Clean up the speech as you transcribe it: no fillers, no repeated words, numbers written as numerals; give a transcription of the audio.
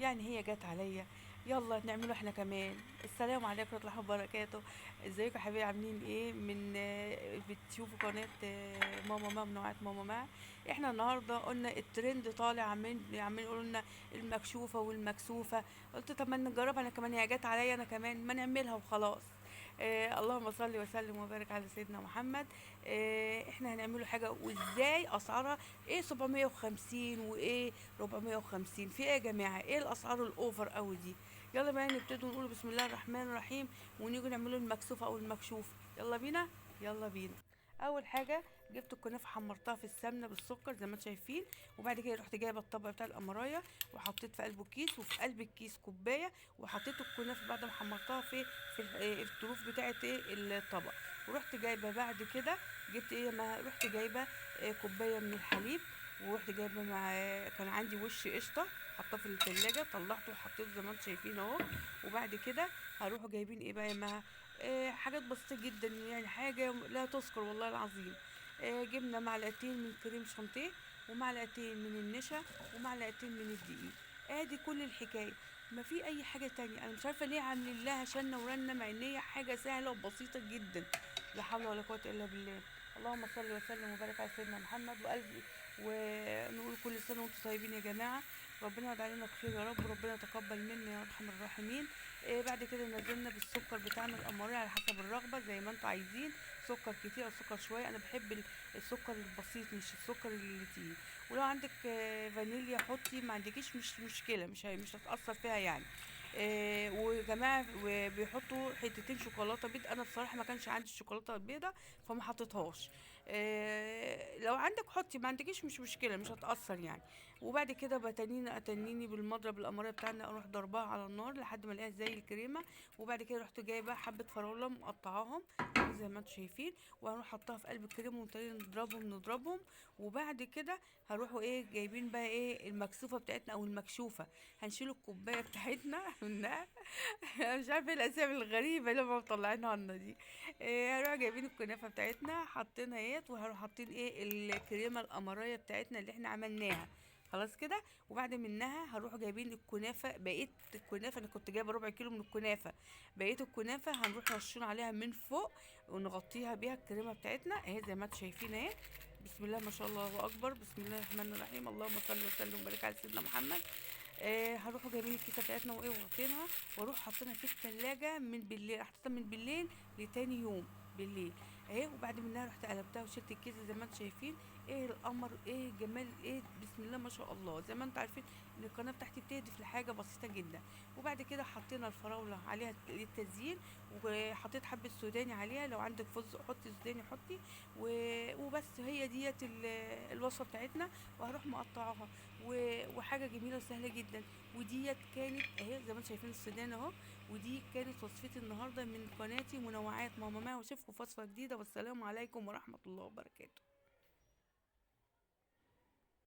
يعني هي جت عليا، يلا نعمله احنا كمان. السلام عليكم ورحمة الله وبركاته. ازيكم يا حبايبي، عاملين ايه؟ من بتشوفوا قناة ماما ما منوعات ماما ما. احنا النهارده قلنا الترند طالع، عمالين يقولوا لنا المكشوفه والمكسوفه. قلت طب ما نجربها انا كمان، هي جت عليا انا كمان، ما نعملها وخلاص. اللهم صل وسلم وبارك على سيدنا محمد. احنا هنعمله حاجة، وازاي اسعارها ايه؟ 750 وايه 450، في ايه يا جماعة؟ ايه الاسعار ال over قوي دي؟ يلا بقى نبتدي ونقول بسم الله الرحمن الرحيم، ونيجي نعمله المكسوفه او المكشوف. يلا بينا يلا بينا. اول حاجة جبت الكنافه حمرتها في السمنة بالسكر زي ما انتم شايفين، وبعد كده رحت جايبه الطبق بتاع القمرايه وحطيت في قلبه كيس، وفي قلب الكيس كوباية، وحطيت الكنافه بعد ما حمرتها في الطروف بتاعه ايه الطبق. ورحت جايبه بعد كده جبت ايه، ما رحت جايبه كوباية من الحليب، ورحت جايبه مع كان عندي وش قشطه حطاه في التلاجة، طلعته وحطيته زي ما انتم شايفين اهو. وبعد كده هروحوا جايبين ايه بقى يا مها؟ حاجات بسيطة جدا، يعني حاجة لا تذكر والله العظيم. جبنا معلقتين من كريم شانتيه، ومعلقتين من النشا، ومعلقتين من الدقيق. ادي كل الحكاية، ما في اي حاجة تانية. انا مش عارفه ليه عاملين لها شنه ورنه، مع ان هي حاجة سهلة وبسيطة جدا. لا حول ولا قوة الا بالله. اللهم صل وسلم وبارك على سيدنا محمد والف، ونقول كل سنة وانتم طيبين يا جماعة. ربنا يقعد علينا بخير يا رب، وربنا يتقبل منا يا ارحم الراحمين. بعد كده نزلنا بالسكر بتاعنا القمريه على حسب الرغبة، زي ما انتم عايزين، سكر كتير او سكر شوية. انا بحب السكر البسيط مش السكر اللي تقيل. ولو عندك فانيليا حطي، ما عندكيش مش مشكلة، مش هتاثر فيها يعني. وجماعه وبيحطوا حتتين شوكولاتة بيض. انا بصراحة ما كانش عندي الشوكولاتة البيضة فما حطيتهاش. لو عندك حطي، ما عندكيش مش مشكلة، مش هتاثر يعني. وبعد كده اتنيني بالمضرب القمريه بتاعنا، اروح ضربها على النار لحد ما الاقيها زي الكريمة. وبعد كده رحت جايبه حبه فراوله مقطعاهم زي ما انتم شايفين، وهروح حطها في قلب الكريمة ونبتدي نضربهم. وبعد كده هروحوا ايه جايبين بقى ايه المكسوفه بتاعتنا او المكشوفه، هنشيل الكوباية بتاعتنا منها. مش عارفه ايه الاسامي الغريبة اللي هم مطلعينها لنا دي. هنروح جايبين الكنافه بتاعتنا حاطينها اهيت، وهنروح حاطين ايه الكريمة القمريه بتاعتنا اللي احنا عملناها خلاص كده. وبعد منها هنروح جايبين الكنافه، بقيت الكنافه انا كنت جايبه ربع كيلو من الكنافه، بقيت الكنافه هنروح رشين عليها من فوق ونغطيها بيها الكريمة بتاعتنا اهي زي ما انتم شايفين اهي. بسم الله ما شاء الله، الله اكبر، بسم الله الرحمن الرحيم، اللهم صل وسلم وبارك على سيدنا محمد. هنروحوا جايبين الكيسة بتاعتنا وايه وغطينها، واروح حاطينها في التلاجة من بالليل، حطيتها من بالليل لتاني يوم بالليل اهي. وبعد منها رحت قلبتها وشلت الكيسة زي ما انتم شايفين. ايه القمر، ايه الجمال، ايه بسم الله ما شاء الله. زي ما انتم عارفين ان القناة بتاعتي بتهدف لحاجة بسيطة جدا. وبعد كده حطينا الفراوله عليها للتزيين، وحطيت حبه سوداني عليها، لو عندك فستق حطي سوداني حطي، وبس هي ديت الوصفة بتاعتنا. وهروح مقطعاها وحاجه جميلة وسهلة جدا. وديت كانت اهي زي ما انتم شايفين السوداني اهو. ودي كانت وصفتي النهارده من قناتي منوعات ماما ما، واشوفكم في وصفه جديدة. والسلام عليكم ورحمة الله وبركاته.